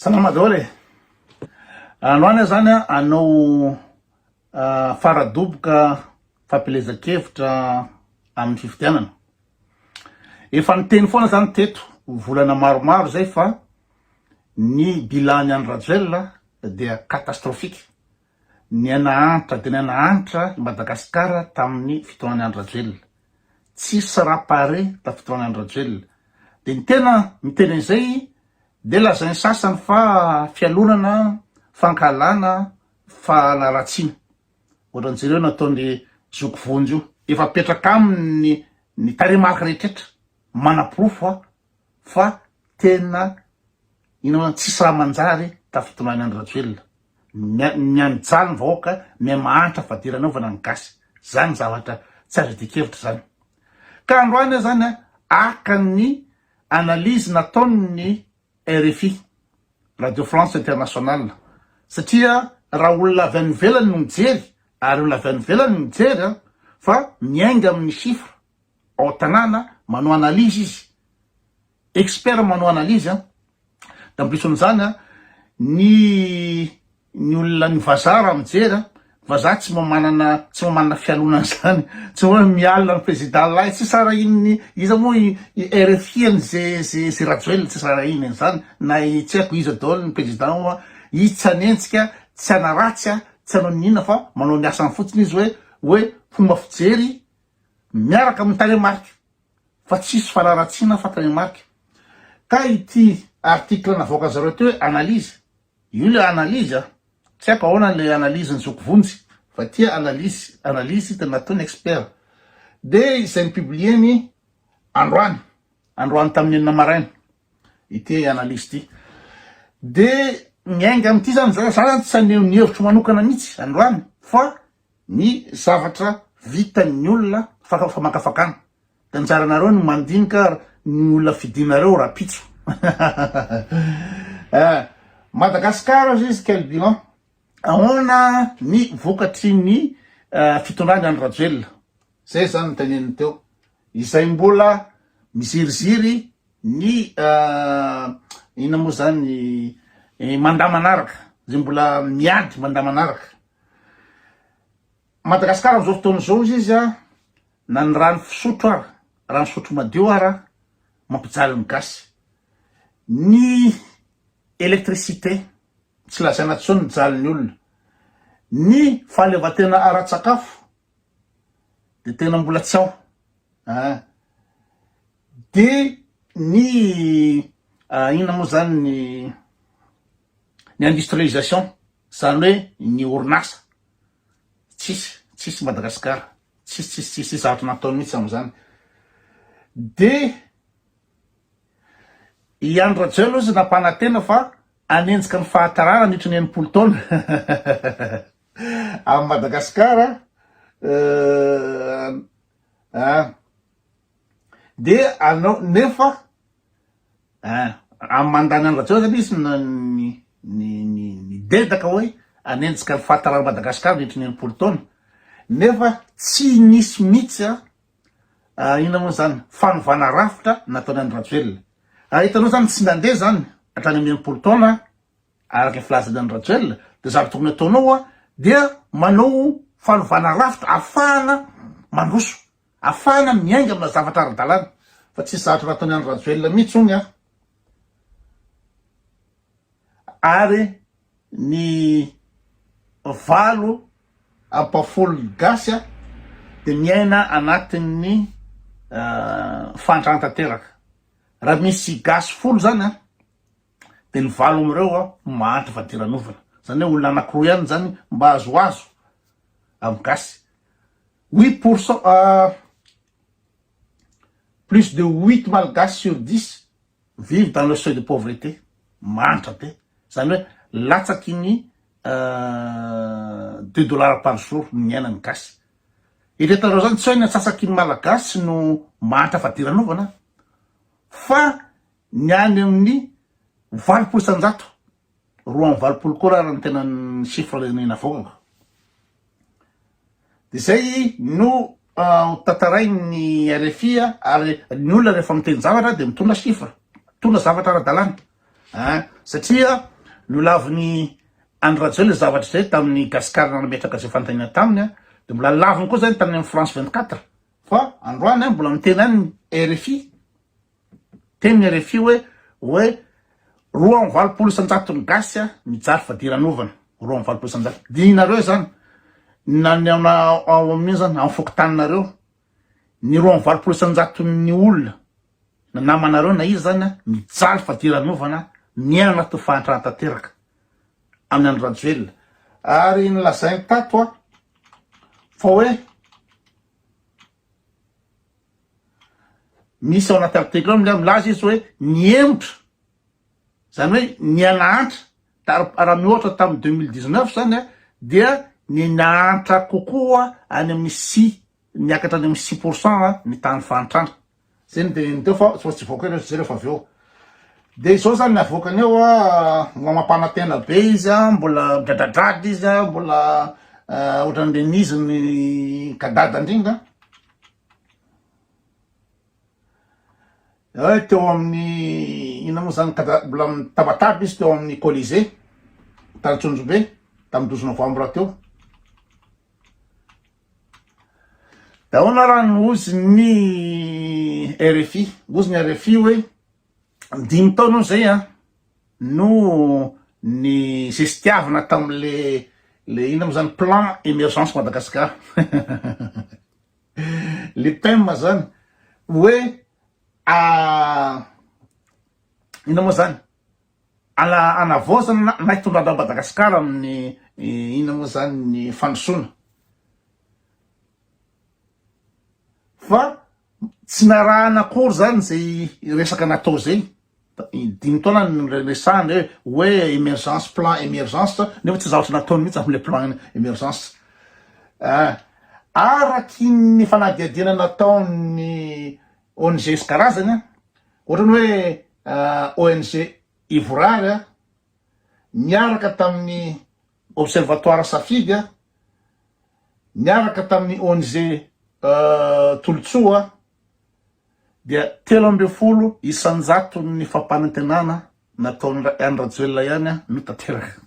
Salama daholo e! Androany aho zany an hanao faradoboka fampielezan-kevitra amin'ny fifidianana. Efa niteny foana zany teto volana maromaro zay fa ny bilan-n'i Andry Rajoelina dia catastrophique. Niha-nahantra dia niha-nahantra i Madagasikara tamin'ny fitondran'i Andry Rajoelina. Tsisy raha pare tamin'ny fitondran'i Andry Rajoelina. Dia ny tena miteny an'izay dia lazain'ny sasany fa fialonana, fankahalana, fanaratsiana. Ohatran'ny jereo nataon'i Zoky Vonjy io. Efa apetraka aminy ny tarehimarika rehetrretra manaporofo fa tena inona tsisy raha manjary tamin'ny fitondran'i Andry Rajoelina. Miha-mijaly ny vahoaka, miha-mahantra fadiranovana ny gasy. Zany zavatra tsy azo iadian-kevitra zany. Ka androany aho zany haka ny analyse nataon'ny RFI, Radio France Internationale, satria raha olona avy any ivelany no mijery, ary olona avy any ivelany no mijery an, fa miainga amin'ny chiffre ao an-tanàna, manao analyse izy, expert manao analyse an, de en plus an'izany an, ny Ny olona ny vazaha raha mijery an, vazaha tsy mba manana tsy mba manana fialonana zany, tsy hoe mialona ny président lahy, tsy sarahin'ny iza moa i rfi any ze ze ze Rajoelina tsy sarahiny an'izany na i tsy haiko iza daholo ny président oa, izy tsy hanenjika, tsy hanaratsy an, tsy hanao n'inona fa manao ny asany fotsiny izy hoe hoe fomba fijery miaraka amin'ny tarehimarika fa tsisy fanaratsiana fa tarehimarika. Ka ity article navoaka zareo teo hoe analyse Io le analyse a! Tsy haiko ahoana le analyse ny zoky vonjy fa ity analyse analyse tena nataony expert de izay ni-publier-ny androany androany tamin'ny enina maraina ity analyse ity de miainga amin'ity zany za za zany tsy haneho ny hevitro manokana mihitsy androany fa ny zavatra vitan'ny olona famakafakana De anjaranareo no mandinika ny olona fidinareo rapitso. Eh, Madagascar ozy izy quel bilan? Ahoana ny vokatry ny fitondrany Andry Rajoelina? Zay zany no teneniny teo. Izay mbola miziriziry ny inona moa zany mandat manaraka, zay mbola miady mandat manaraka. Madagascar amizao fotoana izao ozy izy a, Na ny rano fisotro ara, rano fisotro madio ara mampijaly ny gasy. Ny électricité, tsy lazaina intsony mijaly ny olona. Ny fahaleovantena ara-tsakafo de tena mbola tsy ao an. De ny inona moa zany ny ny industrialisation, zany hoe ny orinasa, tsisy, tsisy Madagascar. Tsisy tsisy tsisy zavatra nataony mihitsy amin'izany. De i Andry Rajoelina ozy nampanantena fa hanenjika ny fahatarana nitry ny 60 taona amin'i Madagasikara ah. De anao nefa Ein, amin'ny mandany an'i Rajoelina zany izy no ny ny ny nidedaka hoe hanenjika ny fahataràn'i Madagasikara nandritry ny 60 taona, nefa tsy nisy mihitsy an, inona moa zany, fanovana rafitra nataon'i Andry Rajoelina. Raha hitanao zany tsy nandeha zany hatrany amin'ny 60 taona araka ny filazan'i Andry Rajoelina, dia zavatra tokony ataonao an, dia manao fanovana rafitra ahafahana mandroso. Afahana miainga amina zavatra ara-dalàna fa tsisy zavatra nataon'i Andry Rajoelina mihitsy hono an! Ary ny valo ampahafolon'ny gasy an dia miaina anatin'ny fahantrana tanteraka. Raha misy gasy folo zany an dia ny valo amin'ireo an mahantra fadiranovana. Zany hoe olona anakiroa ihany zany mba azoazo amin'ny gasy. 8% plus de huit malgaches sur dix vivent dans le seuil de pauvreté, mahantra be, zany hoe latsaky ny deux dollars par jour ny niainan'ny gasy. Eritreretinareo zany tsy hoe ny antsasaky ny malagasy no mahantra fadiranovana fa ny any amin'ny 80%. 82 koa raha ny tena ny chiffre ny navoakako. De zay no ho tantarain'ny RFI ary ny olona rehefa miteny zavatra de mitondra chiffre, mitondra zavatra ara-dalàna. Ein, satria. Nolavin'i Andry Rajoelina izay zavatra izay tamin'ny Gascar nametraka izay fanontaniana taminy dia mbola laviny koa izany tamin'ny France 24 fa androany mbola miteny ihany ny rfi Teny ny rfi hoe hoe 82% ny gasy mijaly fadiranovana, 82%. Dininareo izany na ny ao amin'io zany, amin'ny fokontaninareo, ny 82% ny olona na namanareo na iza zany mijaly fadiranovana, miaina anaty fahantrana tanteraka amin'ny Andry Rajoelina. Ary nolazainy tato fa hoe Misy ao anaty article ao milaza izy hoe nihemotra, zany hoe niha-nahantra, raha mihoatra tamin'ny 2019 zany dia ny nahantra kokoa any amin'ny six, niakatra any amin'ny 6% ny tahan'ny fahantrana. Zay no teneniny teo fa tsy voaka eo zay rehefa avy eo. De izao zany ny avoakany eo mbola mampanantena be izy mbola midradradradra izy mbola ohatran'ireny izy ny kadada indrindra. Hoe teo amin'ny inona moa zany kada mbola mitabataba izy teo amin'ny Colisée tany Antsonjombe tamin'ny douze novembre teo. De ahoana raha ny hozy ny RFI? Hozy ny RFI hoe dimy taona hono zay an no ny zestiavina tamin'le le inona moa zany plan émergence Madagascar. Le thème zany hoe inona moa zany ana anavaozana na hitondrana an'i Madagasikara amin'ny inona moa zany ny fandrosoana fa tsy narahana akory zany zay resaka natao zay Dimy taona no niresahany hoe hoe emergence plan emergence nefa tsy zavatra nataony mihitsy amle plan emergence. Araky ny fanadihadiana nataon'ny ong isan-karazany ohatrany hoe ong Ivorary niaraka tamin'ny observatoire Safidy niaraka tamin'ny ong Tolotsoa dia 13 isan-jaton'ny fampanantenana nataon'i Andry Rajoelina ihany no tanteraka.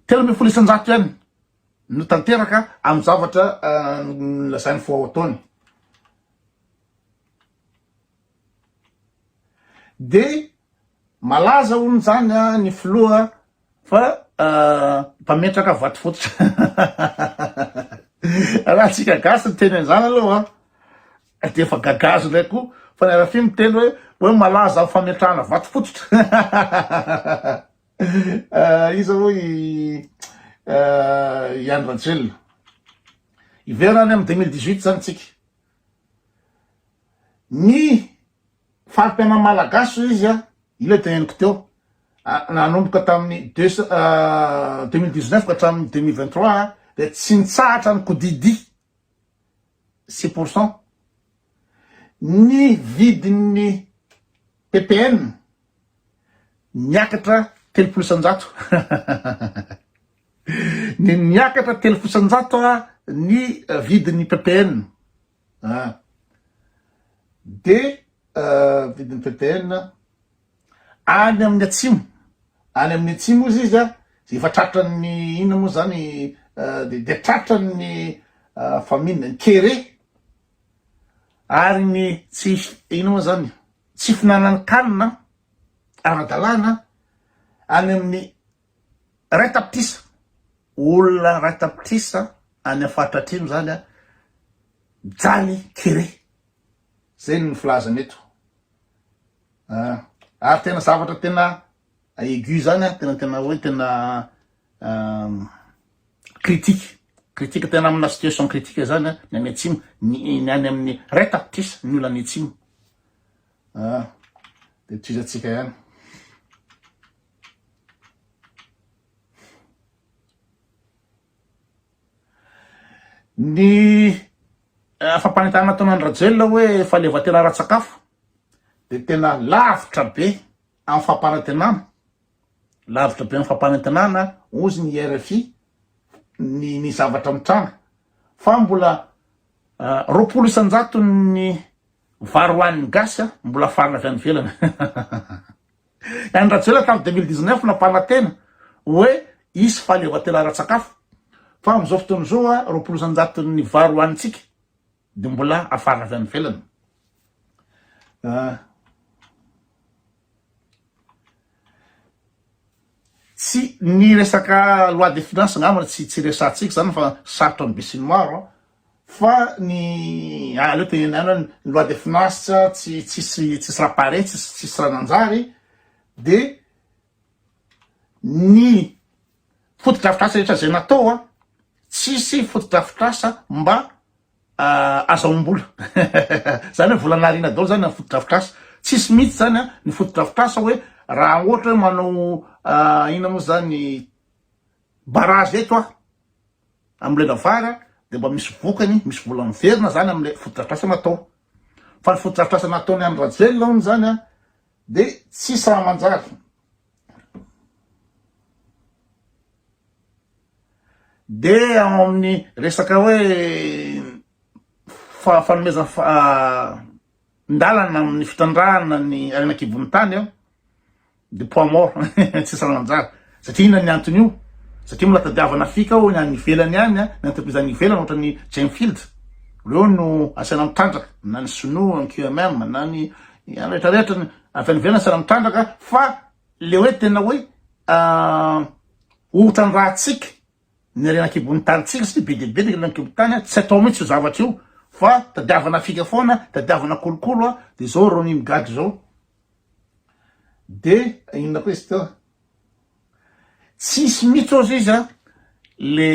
13% ihany no tanteraka amin'ny zavatra nolazainy fa ho ataony. Dia malaza hono izany ny filoha Fa mpametraka vato fototra. Raha antsika gasy niteny an'izany aloha dia efa gagazo indray koa fa ny rfi miteny hoe hoe malaza amin'ny fametrahana vato fototra. Iza moa i i Andry Rajoelina. Hiverina any amin'ny 2018 zany tsika. Ny fari-piainan'ny Malagasy hoy izy Ilay teneniko teo, nanomboka tamin'ny deux 2019 ka hatramin'ny 2023 dia tsy nitsahatra ny kodidy, 6%. Ny vidin'ny ppn niakatra 30%. Ny niakatra 30% ny vidin'ny ppn. Dia vidin'ny ppn any amin'ny atsimo, any amin'ny atsimo ozy izy a, zay efa tratran'ny inona moa zany de de tratran'ny famine, ny kere ary ny tsy inona moa zany tsy fihinanan-kanina ara-dalàna any amin'ny 1 tapitrisa, olona 1 tapitrisa any amin'ny faritra atsimo zany a mijaly kere. Zay no filazana eto ah. Ary tena zavatra tena aigu zany an, tena tena hoe tena critique, critique tena amina situation critique zany an, ny any atsimo, ny ny any amin'ny 1 tapitrisa ny olona any atsimo ah, de tohizantsika ihany. Ny fampanentanana ataon'i Andry Rajoelina hoe fahaleovantena ara-tsakafo dia tena lavitra be amin'ny fampanantenana, lavitra be amin'ny fampanantenana hozy ny RFI ny ny zavatra mitranga fa mbola 20% ny vary hohanin'ny gasy mbola afarana avy any ivelany. I Andry Rajoelina tamin'ny 2019 nampanantena hoe hisy fahaleovantena ara-tsakafo fa amin'izao fotoana izao 20 isan-jaton'ny vary hohanintsika dia mbola hafarana avy any ivelany. Tsy ny resaka loi de finance angamba tsy tsy resahantsika zany fa sarotra amin'ny besinimaro an, fa ny aleo tenenina ihany hoe ny loi de finance tsy tsisy tsisy raha pare tsisy tsisy raha nanjary de ny fotodrafitrasa rehetra zay natao an, tsisy fotodrafitrasa mba azahoam-bola. Zany hoe vola nariana daholo zany amin'ny fotodrafitrasa. Tsisy mihitsy zany an ny fotodrafitrasa hoe raha ohatra hoe manao inona moa zany barrage eto aho ambolena vary an, de mba misy vokany, misy vola miverina zany amle fotodrafitrasa natao. Fa ny fotodrafitrasa nataon'i Andry Rajoelina hono zany an de tsisy raha manjary. De ao amin'ny resaka hoe fanomezana ndalana amin'ny fitrandrahana ny harena an-kibon'ny tany an, de poids mort tsisy raha nanjary. Satria inona ny antony io? Satria mbola tadiavana fika ao ny any ivelany any an, ny entreprise any ivelany ohatran'ny Gemfield, reo no asaina mitrandraka, na ny sinoa, ny QMM, na ny rehetra rehetra avy any ivelany asaina mitrandraka fa le hoe tena hoe Hotrandrahantsika ny harena an-kibon'ny tanintsika satria be dia be ny harena an-kibon'ny tany, tsy atao mihitsy io zavatra io fa tadiavana fika foana, tadiavana kolokolo a, de zao Rony migadra zao. De inona koa izy teo? Tsisy mihitsy ozy izy a, le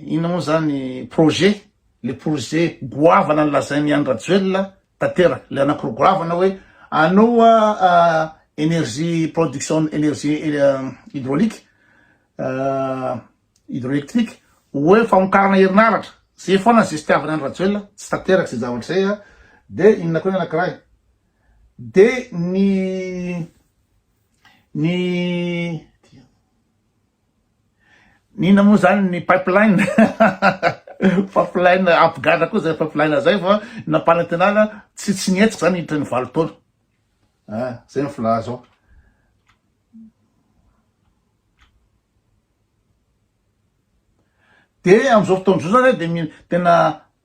inona moa zany projet, le projet goavana nolazain'i Andry Rajoelina tanteraka, le anakiroa goavana hoe anoa énergie production énergie hydraulique hydroélectrique hoe famokarana herinaratra, zay foana ny zestiavan'i Andry Rajoelina, tsy tanteraka zay zavatra zay a, de inona koa ny anakiray, de ny ny Ny inona moa zany ny pipeline pipeline ampigadra koa zay pipeline zay fa nampanantenana tsy tsy nihetsika zany hiditra ny valo taona ah zay ny filaza ao de am'izao fotoana izao zany de tena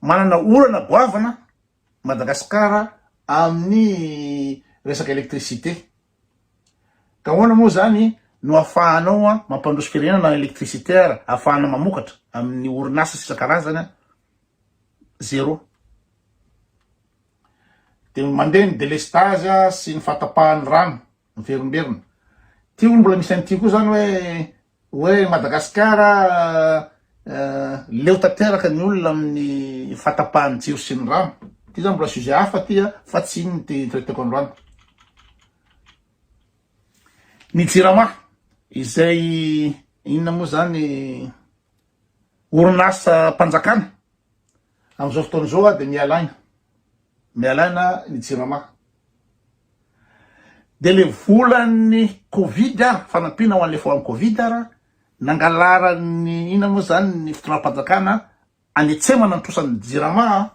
manana olana goavana Madagasikara amin'ny resaka électricité Ka ahoana moa zany no afahanao mampandroso firenena na électricité ara afahana mamokatra amin'ny orinasa sy isan-karazany zéro. De mandeha ny délestage sy ny fahatapahan'ny rano miverimberina. Ty hono mbola misy an'ity koa zany hoe hoe Madagasikara leo tanteraka ny olona amin'ny fahatapahan'ny jiro sy ny rano. Ty zany mbola sujet hafa ty fa tsy iny ty traiteko androany. Ny jirama izay inona moa zany orinasam-panjakana amin'izao fotoana izao dia miala aina, miala aina ny jirama. Dia le volan'ny covid ary, fanampiana ho an'le foan'ny covid ary, nangalaran'ny inona moa zany ny fitondram-panjakana anetsemana ny trosan'ny jirama an.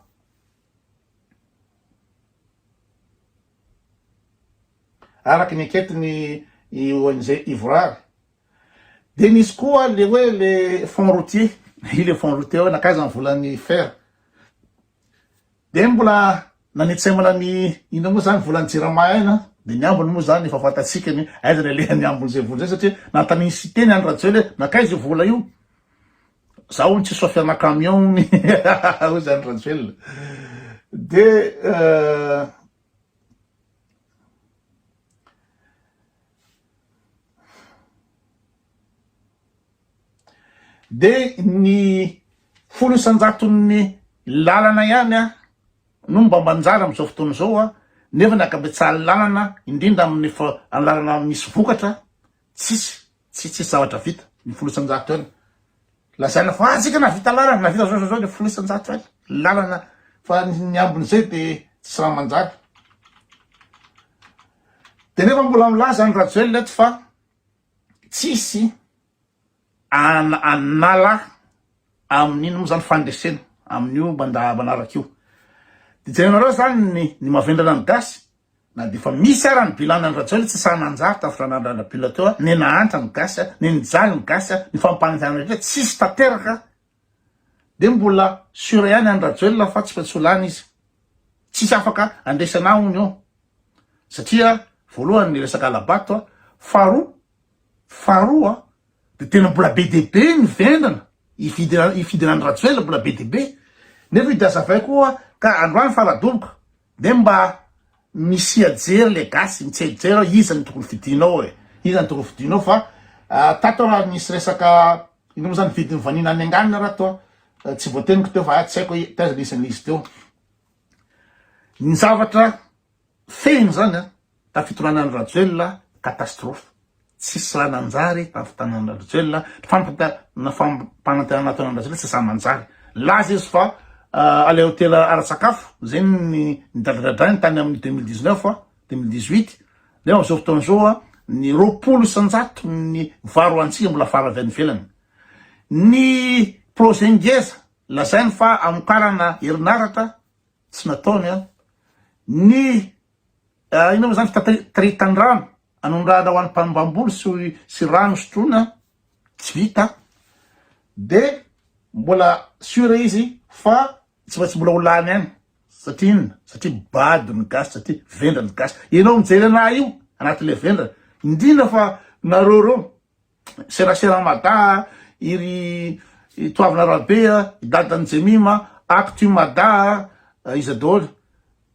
Araka ny enquete-n'ny ONG Ivoirary. Dia nisy koa le hoe le fonds routier, io le fonds routier hoe nankaiza ny volan'ny fer. Dia mbola nanetsemana ny inona moa zany volan'ny jirama aina, dia ny ambiny moa zany efa fantatsika ny aiza ny alehan'ny ambin'izay vola izay satria nanontanian'i Siteny Andry Rajoelina hoe nankaiza io vola io? Za hono tsy chauffeur-na camion hono hoy Andry Rajoelina. Dia Dia ny 10 isan-jaton'ny lalana ihany no mba manjary amin'izao fotoana izao, nefa ny ankabetsahan'ny lalana, indrindra amin'ny lalana misy vokatra, tsisy, tsy tsisy zavatra vita, ny 10% ihany. Lazaina fa ah tsika nahavita lalana, nahavita zao zao zao, ny 10% ihany lalana, fa ny ambin'izay dia tsisy raha manjary. Dia nefa mbola milaza Andry Rajoelina eto fa tsisy anala amin'ino moa zany fandresena amin'io mandat manaraka io. Dia jerenareo zany ny ny mavendrana ny gasy. Na dia efa misy ara ny bilan Andry Rajoelina tsy sahy nanjary tamin'ny fitondrana Rajoelina teo, ny nahantra ny gasy, ny nijaly ny gasy, ny fampanantenana rehetra tsisy tanteraka dia mbola sur ihany Andry Rajoelina fa tsy maintsy ho lany izy. Tsisy afaka handresy anah hono eo. Satria voalohany ny resaka hala-bato, faharoa, faharoa dia tena mbola be dia be ny vendrana hifidy hifidy an'Andry Rajoelina mbola be dia be. Nefa io dia azavaiko koa ka androany faradoboka dia mba misia jery le gasy, mijery hoe iza no tokony fidinao e, iza no tokony fidinao fa tato raha nisy resaka ino moa zany vidin'ny vanille any anganina raha toa tsy voateniko teo fa tsy haiko hoe taiza nisy an'izy teo. Ny zavatra fehiny zany an, tamin'ny fitondrana an'i Rajoelina catastrophe, tsisy raha nanjary tamin'ny fitondrana an'i Rajoelina, ny fampanantenana nataon'i Andry Rajoelina tsy sahy manjary. Nilaza izy fa aller hôtel ara-tsakafo, zay ny nidradradradrainy tany amin'ny 2019, 2018, nefa amin'izao fotoana izao ny 20% ny vary ho antsika mbola vary avy any ivelany. Ny projet ngeza lazainy fa hamokarana herinaratra tsy nataony an, ny inona moa zany fitateran-drano anondrahana ho an'ny mpamboly sy sy rano sotroina tsy vita de mbola sur izy fa tsy maintsy mbola ho lany ihany satria inona satria bado ny gasy satria vendrana ny gasy ianao mijery anah io anatin'le vendrana indrindra fa nareo reo Serasera Mada, i ry Toavina Rabe a, i dadan'i Jemima, Actu Mada a, iza daholo,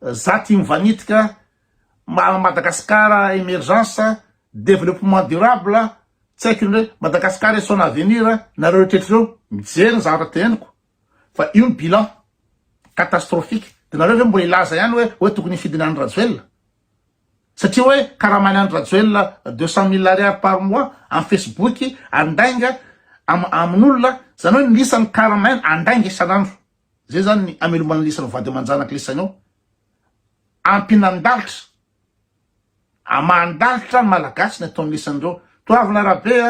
za tia mivanitika, Madagascar Emergence, Développement Durable, tsy haiko indray, Madagascar et son avenir, nareo rehetra ireo mijery ny zavatra teneniko fa io ny bilan catastrophique, de nareo ve mbola hilaza ihany hoe hoe tokony hifidy ny Andry Rajoelina? Satria hoe karamain'i Andry Rajoelina 200 mille ariary par mois amin'ny Facebook andainga am amin'olona, zany hoe ny isan'ny karamaina andainga isan'andro. Zay zany ny amelomana ny isan'ny vady aman-janaka lisany ao. Ampinan-dalitra, amahan-dalitra ny Malagasy ny ataon'ny isan'ireo. Toavina Rabe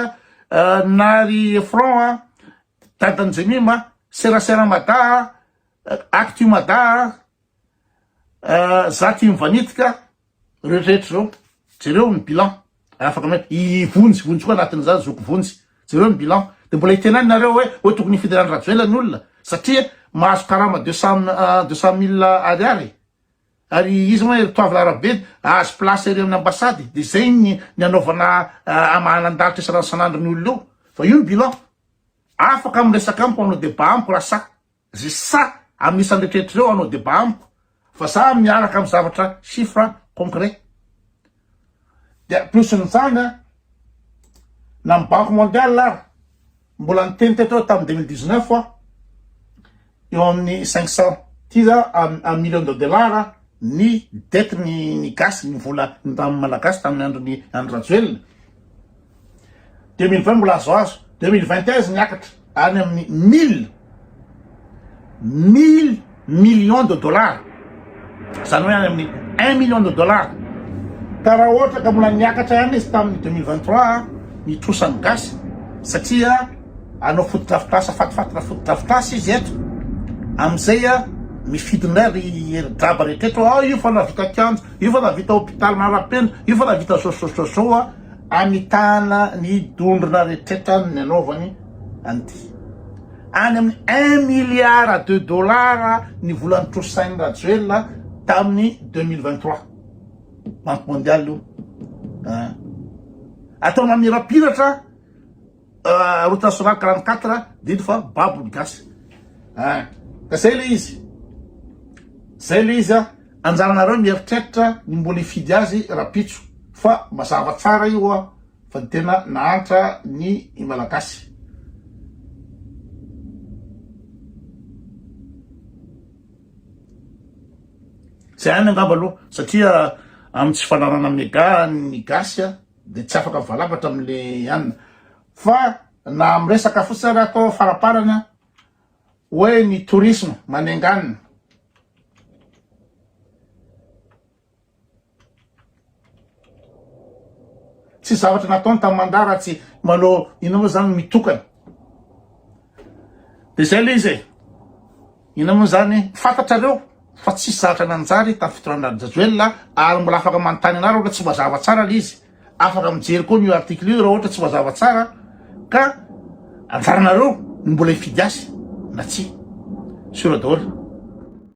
a, Nary Front a, Dadan'i Jemima, Serasera Mada a, Actu Mada a, Za tia mivanitika reo rehetra reo, jereo ny bilan, afaka mahay, i Vonjy, Vonjy koa anatin'izany, zoky Vonjy, jereo ny bilan, de mbola hitenanina nareo hoe hoe tokony hifidy an'i Rajoelina ny olona satria mahazo karama 200 200 mille ariary, ary izy moa ry Toavina Rabe ahazo place ery amin'ny ambassade, de zay ny ny anaovana amahanan-dalitra isan'andro isan'andro ny olona eo, fa io ny bilan, afaka miresaka amiko manao débat amiko raha sahy. Ze sahy amin'ny isan'ny rehetrarehetra ireo hanao débat amiko fa za miaraka amin'ny zavatra chiffre concret. Dia plus n'izany an, na ny banque mondiale ary mbola niteny teto aho tamin'ny 2019 aho, eo amin'ny 500 ty za un million de dollars ny dette ny ny gasy ny vola nindramin'ny malagasy tamin'ny andron'ny Andry Rajoelina. 2020 mbola azoazo, 2021 izy niakatra any amin'ny mille mille millions de dollars, zany hoe any amin'ny un million de dollars. Ka raha ohatra ka mbola niakatra ihany izy tamin'ny 2023 ny trosan'ny gasy satria hanao fotodrafitrasa fatifatina fotodrafitrasa izy eto amin'izay a mifidy indray ry heridraba rehetra eto, ah io fa nahavita kianja, io fa nahavita hopitaly manara-penitra, io fa nahavita zao zao zao zao a. Amitahana ny dondrona rehetrretra ny nanaovany an'ity. Any amin'ny un milliard de dollars ny vola notrosain'i Rajoelina tamin'ny 2023. Banque mondiale io. Atao mamirapiratra route nationale 44 dia fa babo ny gasy. Ka zay le izy. Zay le izy. Anjaranareo mieritreritra ny mbola hifidy azy rapitso fa mazava tsara io a fa ny tena nahantra ny malagasy. Zay ihany angamba aloha satria amin'ny tsy fananana mega ny gasy a de tsy afaka mivalapatra amle anona fa na miresaka fotsiny ary atao faraparany a Hoe ny tourisme manenganina. Tsy zavatra nataony tamin'ny mandat raha tsy manao inona moa zany mitokana. De zay le izy e. Inona moa zany fantatrareo. fa tsisy zavatra nanjary tamin'ny fitondrana Rajoelina ary mbola afaka manontany anah raha ohatra tsy mazava tsara le izy, afaka mijery koa an'io article io raha ohatra tsy mazava tsara ka anjaranareo ny mbola hifidy azy na tsia. Sur daholo.